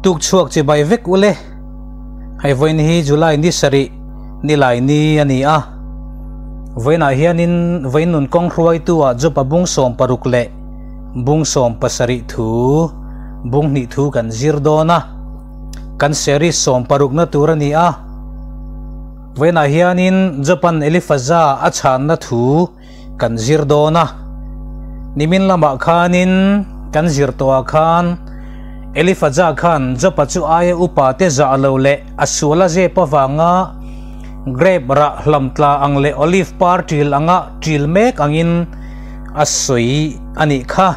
Tuk chhuak chibai vek ule. Hei vawiin hi July ni sarih nilai ni a ni a. Vawiinah hianin vawiin nun kawng hruaitu ah Jopa bung 60 leh bung 70 thu bung hnih thu kan zir dawn a. Kan series 60 na tur a ni a. Vawiinah hianin Jopan Elifaza a chhanna thu kan zir dawn a. Nimin lamah khanin kan zir tawhah khan Elifaza khan Jopa chu aia upa te zah lo leh a sual a zep avanga grape rah hlam tla ang leh olive par ṭil anga ṭil mek angin a sawi a nih kha.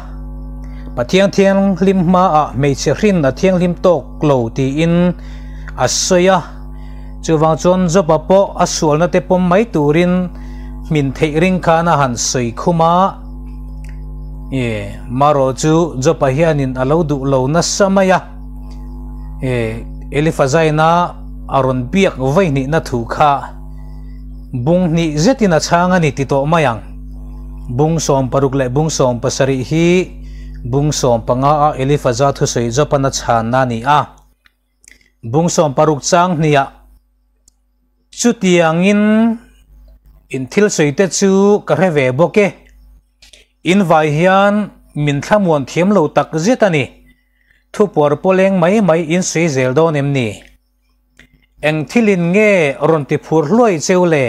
Pathian thianghlim hmaah hmeichhe hrin a thianghlim tawk lo tiin a sawi a. Chuvang chuan Job-a pawh a sualna te pawm mai turin hmin theih ring khan a han sawi khum a. E, marawh chu Job-a hianin a lo duh lo nasa mai a. E, Elifazaina a rawn biak vaihnihna thu kha bung hnih zetin a chhang a ni ti tawh mai ang. Bung 60 leh bung 70 hi bung 15 a Elifaza thusawi Job-an a chhanna a ni a. Bung 60 chang hniah chutiangin in thil sawi te chu ka hre ve bawk e. In vai hian min thlamuan thiam lo tak zet a ni. Thupuar pawleng mai mai in sawi zel dawn em ni? Eng thilin nge rawn ti phur hluai cheu le?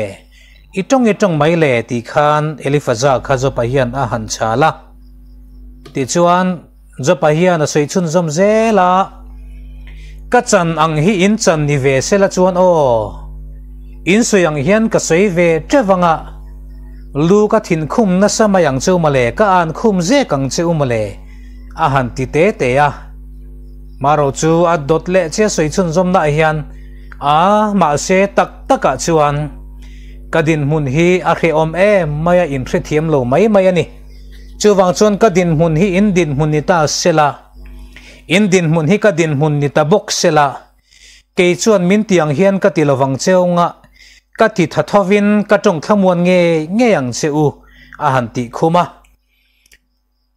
I tawng i tawng mai le tih khan Elifaza kha Jopa hian a han chhal a. Tichuan Jopa hian a sawi chhunzawm zel a, Ka chan ang hi in chan ni ve sela chuan aw, in sawi ang hian ka sawi ve teuh ang a, lu ka thin khum nasa mai ang cheu mawle, ka an khum zek ang cheu mawle, a han ti te te a. Marawh chu a dawt leh che sawi chhunzawmnaah hian, A, mahse tak takah chuan ka dinhmun hi a hrehawm em mai a, in hrethiam lo mai mai a ni. Chuvang chuan ka dinhmun hi in dinhmun ni ta sela, in dinhmun hi ka dinhmun ni ta bawk sela, kei chuan min ti ang hian ka ti lovang cheu nga, ka ti tha thovin ka tawng thlamuan ngei ngei ang che u, a han tih khum a.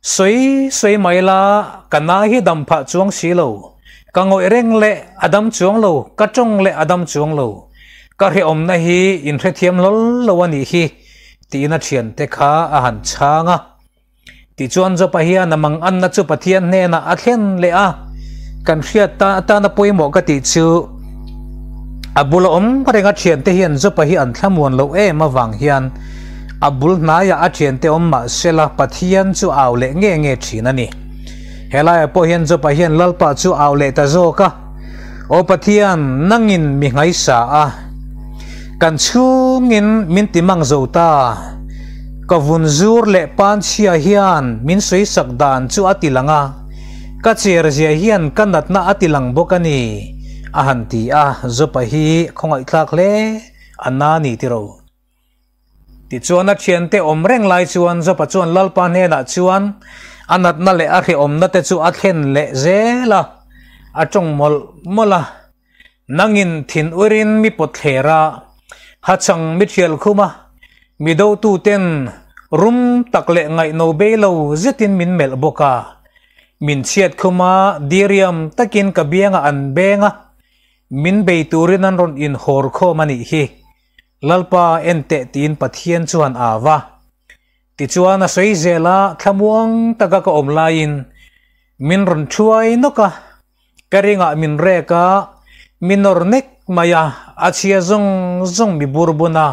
Sawi sawi mai la, ka na hi dam phah chuang si lo, ka ngawih reng leh a dam chuang lo, ka tawng leh a dam chuang lo, ka hrehawmna hi in hrethiam hlawl lo a nih hi, Tiin a thiante kha a han chhang a. Tichuan Jopa hian a mang anna chu Pathian hnenah a thlen leh a, Kan hriat ta atana pawimawh ka tih chu a bula awm reng a thiante hian Jopa hi an thlamuan loh em avang hian a bul hnaiah a thiante awm mah sela Pathian chu au leh nge nge thin a ni. Helaiah pawh hian Jopa hian Lalpa chu au leh ta zawk a. Aw Pathian, nangin mi ngaisa a, kan chhungin min ti mang zo ta. Ka vun zur leh panchhia hian min sawisak dan chu a ti lang a, ka cher zia hian ka natna a ti lang bawk a ni, a han ti a, Jopa hi khawngaihthlak hle a na ni tiro. Tichuan a thiante awm reng lai chuan Jopa chuan Lalpa hnenah chuan a natna leh a hrehawmna te chu a thlen leh zel a, a tawng mawlh mawlh a. Nangin thin uirin mi pawt thler a, hachang mi thial khum a, mi dotuten rum tak leh ngaihno bei lo zetin min melh bawk a. Min chhiat khum a, diriam takin ka biangah an beng a, min bei turin an rawn inhawr khawm a nih hi. Lalpa en teh tiin Pathian chuan a va. Tichuan a sawi zel a, thlamuang taka ka awm laiin min rawn thuai nawk a, ka ringah min rek a, mi nawr nek mai a, a chhia zawng zawng mi bur bun a,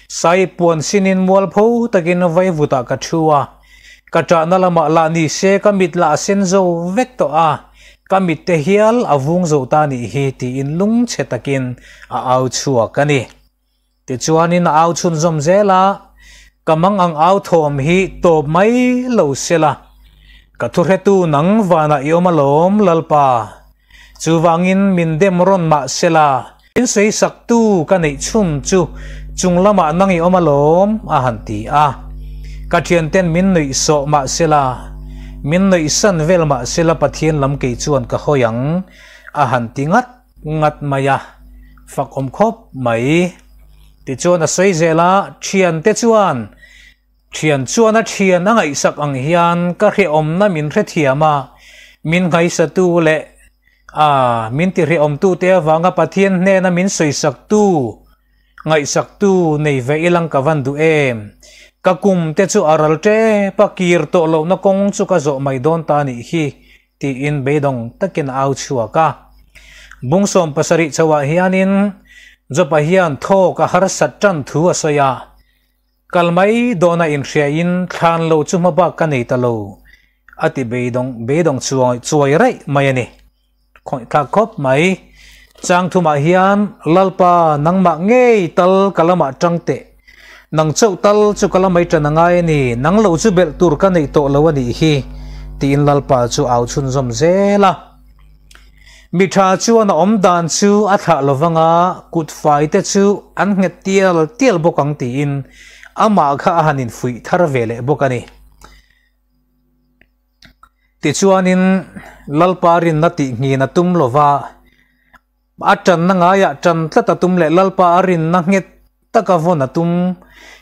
sai puan sinin mualpho takin vaivutah ka thu a, ka ṭahna lamah lah ni se ka mit lah a sen zo vek tawh a, Ka mitte hial a vung zo ta nih hi tiin lungchhe takin a au chhuak a ni. Tichuanin a au chhunzawm zel a, Ka mang ang au thawm hi tawp mai lo sela, ka thuhretu nang vanah i awm alawm Lalpa. Chuvangin min dem rawn mah sela, min sawisaktu ka neih chhun chu chung lamah nang i awm alawm a han ti a. Ka thianten min nuih sawh mah sela, min nuih san vel mah sela Pathian lam kei chuan ka hawi ang a han ti ngat ngat mai a, fak awm khawp mai. Tichuan a sawi zel a, thiante chuan Thian chuan a thian a ngaihsak ang hian ka hrehawmna min hrethiam a, min nghaisatu leh A, min tihrehawmtute avanga Pathian hnena min sawisaktu, ngaihsaktu nei ve ilang ka van duh em? Ka kum te chu a ral tep a, kir tawh lohna kawng chu ka zawh mai dawn ta nih hi, tiin beidawng takin a au chhuak a. Bung 70 chhoah hianin Jopa hian thawk a harsat tan thu a sawi a, Kal mai dawna inhriain thlan lo chu hmabak ka nei ta lo, a ti beidawng beidawng chuai chuai raih mai a ni. Khawngaihthlak khawp mai. Chang thumah hian Lalpa nangmah ngei tal ka lamah tang teh. Nang chauh tal chu ka la mai tan a ngai a ni, nang lo chu belh tur ka neih tawh lo a nih hi, tiin Lalpa chu au chhunzawm zel a. Mi tha chuan a awm dan chu a thlah lo vang a, kut fai te chu an nghet tial tial bawk ang tiin amah kha a han infuih thar ve leh bawk a ni. Tichuanin Lalpa rinna tihnghin a tum lo va, a tanna ngaiah tan tlat a tum leh Lalpa a rinna nghet taka vawn a tum.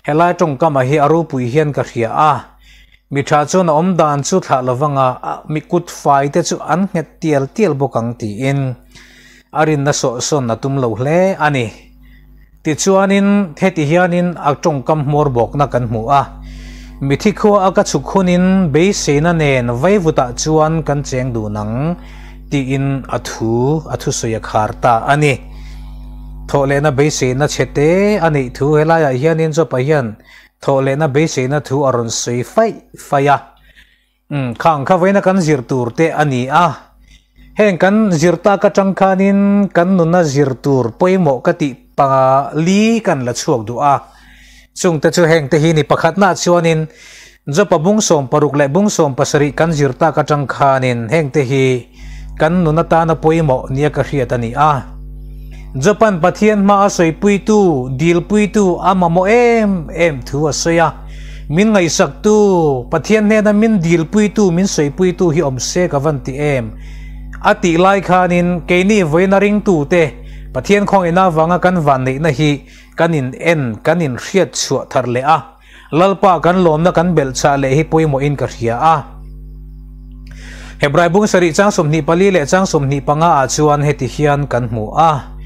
Helai tawngkama hi a ropui hian ka hria a, mi tha chuan a awm dan chu thlah lo vanga mi kut fai te chu an nghet tial tial bawk ang tiin a rinna sawhsawn a tum lo hle a ni. Tichuanin heti hianin a tawngkam hmawr bawkna kan hmu a, Mithi khua a ka chhuk hunin beiseina nen vaivutah chuan kan cheng dun ang, tiin a thu a thusawi a khar ta a ni. Thawhlehna beiseina chhe te a neih thu helaiah hianin Jopa hian thawhlehna beiseina thu a rawn sawi faih faih a. Umm, khang kha vawiina kan zir tur te a ni a. Heng kan zir tak atang khanin kan nuna zir tur pawimawh ka tih panga li kan la chhuak duh a. Chungte chu heng te hi ni pakhatnaah chuanin Jopa bung 60 leh bung 70 kan zir tak atang khanin heng te hi kan nun atana pawimawh nia ka hriat a ni a. Jopa'n Pathian hma a sawipuitu, dilpuitu a mamawh em em thu a sawi a. Min ngaihsaktu, Pathian hnena min dilpuitu, min sawipuitu hi awm se ka van ti em? A tih lai khanin keini vawiina ringtute Pathian khawngaihna avanga kan vanneihna hi kan in en, kan in hriat chhuah thar leh a, Lalpa kan lawmna kan belhchah leh hi pawimawhin ka hria a. Hebrai bung sarih chang 24 leh chang 25 ah chuan heti hian kan hmu a,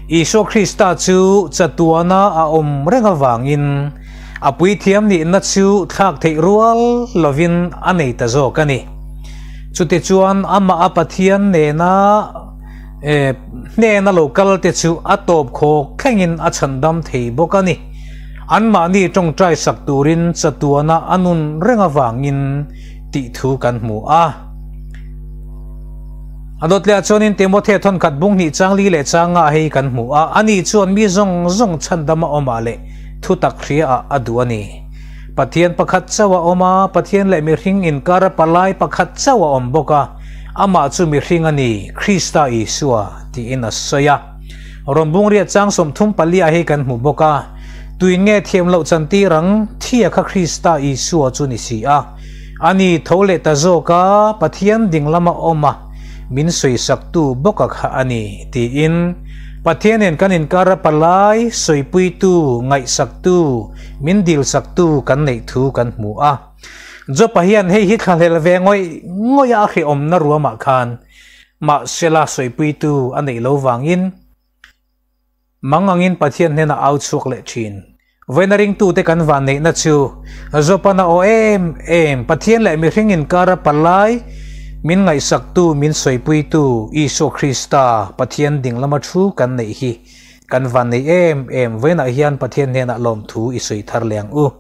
Isua Krista chu chatuana a awm reng avangin a puithiam nihna chu thlak theih rual lovin a nei ta zawk a ni. Chutichuan amah a Pathian nena hnena lo kal te chu a tawp khawk thlengin a chhandam thei bawk a ni. Anmahni tawngtai sak turin chatuana a nun reng avangin tih thu kan hmu a. A dawt leh ah chuanin Timothea thawnkhat bung hnih chang li leh chang nga hei kan hmu a, ani chuan mi zawng zawng chhandama awmah leh thutak hria ah a duh a ni. Pathian pakhat chauh a awm a, Pathian leh mihring inkar a palai pakhat chauh a awm bawk a, amah chu mihring a ni, Krista Isua, tiin a sawi a. Rawm bungriat chang 34 ah hei kan hmu bawk a, tuin nge thiam loh chantir ang, thia kha Krista Isua chu ni si a. Ani tho leh ta zawk a, Pathian ding lama awm a, min sawisaktu bawk a kha a ni, tiin Pathianin kan inkar a palai, sawipuitu, ngaihsaktu, min dilsaktu kan neih thu kan hmu a. Jopa hian hei hi thlahlel ve ngawih ngawih a a hrehawmna ruamah khan mahsela sawipuitu a neih lo vangin mang angin Pathian hnenah au chhuak leh thin. Vawiina ringtute kan vanneihna chu Jopan a aw em em, Pathian leh mihring inkar a palai, min ngaihsaktu, min sawipuitu Isua Krista, Pathian ding lama thu kan neih hi kan vanneih em em. Vawiinah hian Pathian hnenah lawmthu i sawi thar leh ang u.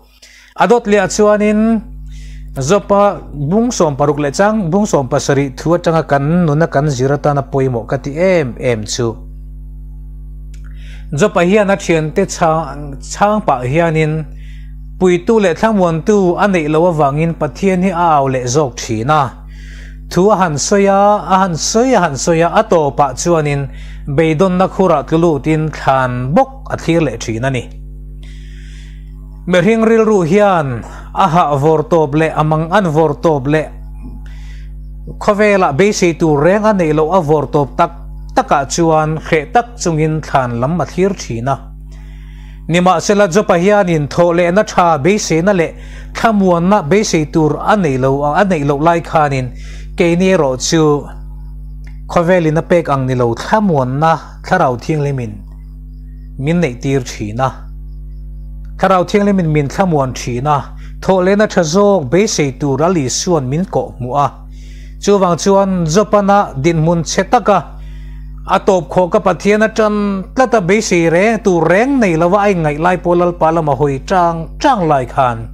A dawt leh ah chuanin Jopa bung 60 leh chang bung 70 thu atanga kan nuna kan zir atana pawimawh ka ti em em chu. Jopa hian a thiante chhang chhang pah hianin puitu leh thlamuantu a neih loh avangin Pathian hi a au leh zawk thin a. Thu a han sawi a, a han sawi a han sawi a, a tawpah chuanin beidawnna khurah tlu lutin thlan bawk a thlir leh thin a ni. Mihring rilru hian a hah vawr tawp leh a mang an vawr tawp leh khawvelah beisei tur reng a neih loh a vawr tawp tak takah chuan hreh tak chungin thlan lam a thlir thin a. Nimahsela Jopa hianin thawh lehna tha beiseina leh thlamuanna beisei tur a neih lo a neih loh lai khanin keini erawh chu. Khawvelin a pek ang ni lo thlamuanna Thlarau Thianghlimin min neihtir thin a. Thlarau Thianghlimin min thlamuan thin a, thawhlehna tha zawk beisei tur a Lisuan min kawh hmuh a. Chuvang chuan Jopana dinhmun chhe taka a tawp khawh ka Pathian atan tlat a beisei reng tur reng nei lova a inngaih lai pawh Lalpa lama hawi chang chang lai khan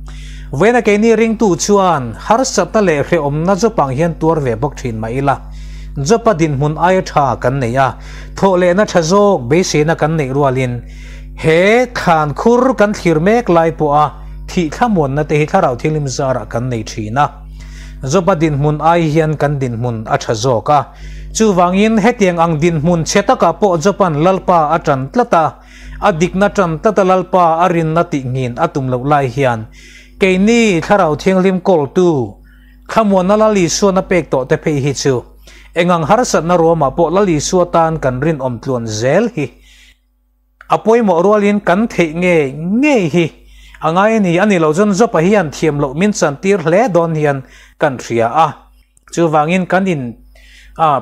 vawiina keini ringtu chuan harsatna leh hrehawmna Jopang hian tuar ve bawk thin mah ila Jopa dinhmun aia tha kan nei a, thawhlehna tha zawk beiseina kan neih rualin he thlan khur kan thlir mek lai pawha thih thlamuanna te hi Thlarau Thianghlim zarah kan nei thin a. Joba dinhmun ai hian kan dinhmun a tha zawk a. Chuvangin hetiang ang dinhmun chhe takah pawh Joba'n Lalpa a tan tlat a, a dikna tan tlat a Lalpa a rinna tihngin a tum loh lai hian keini Thlarau Thianghlim kawltu Thlamuanna Lal Isuan a pek tawh te phei hi chu engang harsatna ruamah pawh Lal Isua tan kan rinawm tluan zel hi A pawimawh rualin kan theih ngei ngei hi a ngai a ni. A ni lo chuan Jopa hian thiam loh min chantir hle dawn hian kan hria a, chuvangin kan in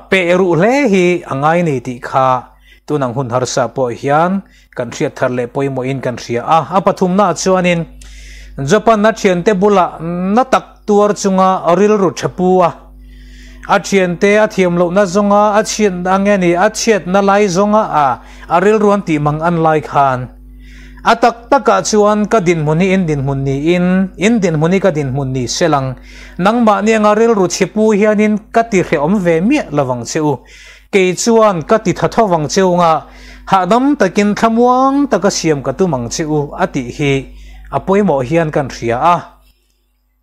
peh ruh hle hi a ngai a ni tih kha tunang hun harsa pawh hian kan hriat thar leh pawimawhin kan hria a. A pathumnaah chuanin Jopa'n a thiante bulah na tak tuar chunga rilru tha pu a, a thiante a thiam lohna zawnga a chhiat ang nge ni, a chhiatna lai zawnga a a rilru an tih mang an lai khan a tak takah chuan ka dinhmun hi in dinhmun niin, in dinhmun hi ka dinhmun ni selang, nangmahni anga rilru chhe pu hianin ka ti hrehawm ve miah lovang che u. Kei chuan ka ti tha tho vang che u nga, hahdam takin thlamuang taka siam ka tum ang che u a tih hi a pawimawh hian kan hria a.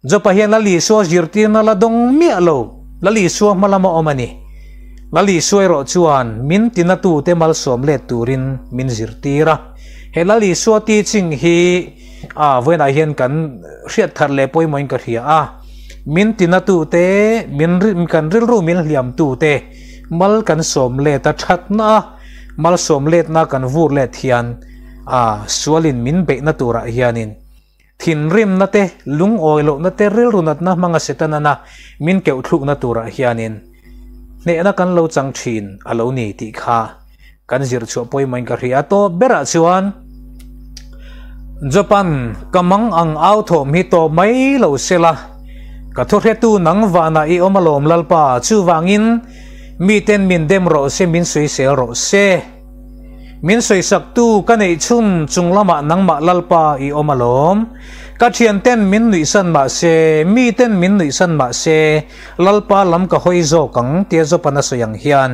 Jopa hian Lal Isua zirtirna la dawng miah lo, Lal Isua hma lama awm a ni. Lal Isua erawh chuan min tinatute malsawm let turin min zirtir a. He Lal Isua teaching hi a vawiinah hian kan hriat thar leh pawimawhin ka hria a. Min tinatute, min kan rilru min hliamtute mal kan sawm let a thatna a, malsawm letna kan vur let hian a sualin min beihna turah hianin thinrimna te, lungawi lohna te, rilru natna hmanga Setanana min keuh thlukna turah hianin hnehna kan lo chang thin a lo ni tih kha kan zir chhuah pawimawhin ka hria. Tawp berah chuan Japan ka mang ang au thawm hi tawp mai lo sela, ka thu hretu nang vanah i awm alawm Lalpa, chuvangin miten min dem rawh se, min sawisel rawh se. Min sawisaktu ka neih chhun chung lamah nangmah Lalpa i awm alawm. Ka thianten min nuihsan mah se, miten min nuihsan mah se, Lalpa lam ka hawi zawk ang tia Japan a sawi ang hian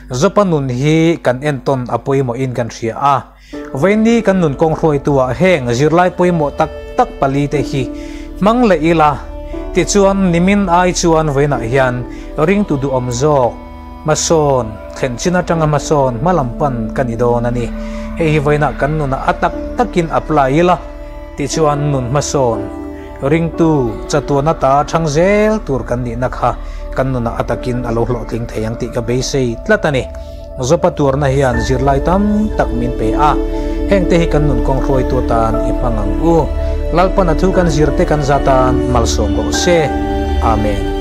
Zopa nun hi kan entawn a pawimawhin kan hria a, vawiinni kan nun kawng hruaituah heng zirlai pawimawh tak tak palite hi hmang leh ila, tichuan nimin ai chuan vawiinah hian ringtu duhawm zawk hmasawn, thlen chin atanga hmasawn hmalam pan ka ni dawn a ni. Hei hi vawiinah kan nunah a tak takin apply ila, tichuan nun hmasawn. Ringtu chatuan ata chhang zel tur kan nihna kha kan nunah a takin a lo hlawhtling thei ang tih ka beisei tlat a ni. Zopa tuarna hian zirlai tam tak min pe a, hengte hi kan nun kawng hruaitu atan i hmang ang u. Lalpan a thu kan zirte kan zatan malsawm rawh se. Amen.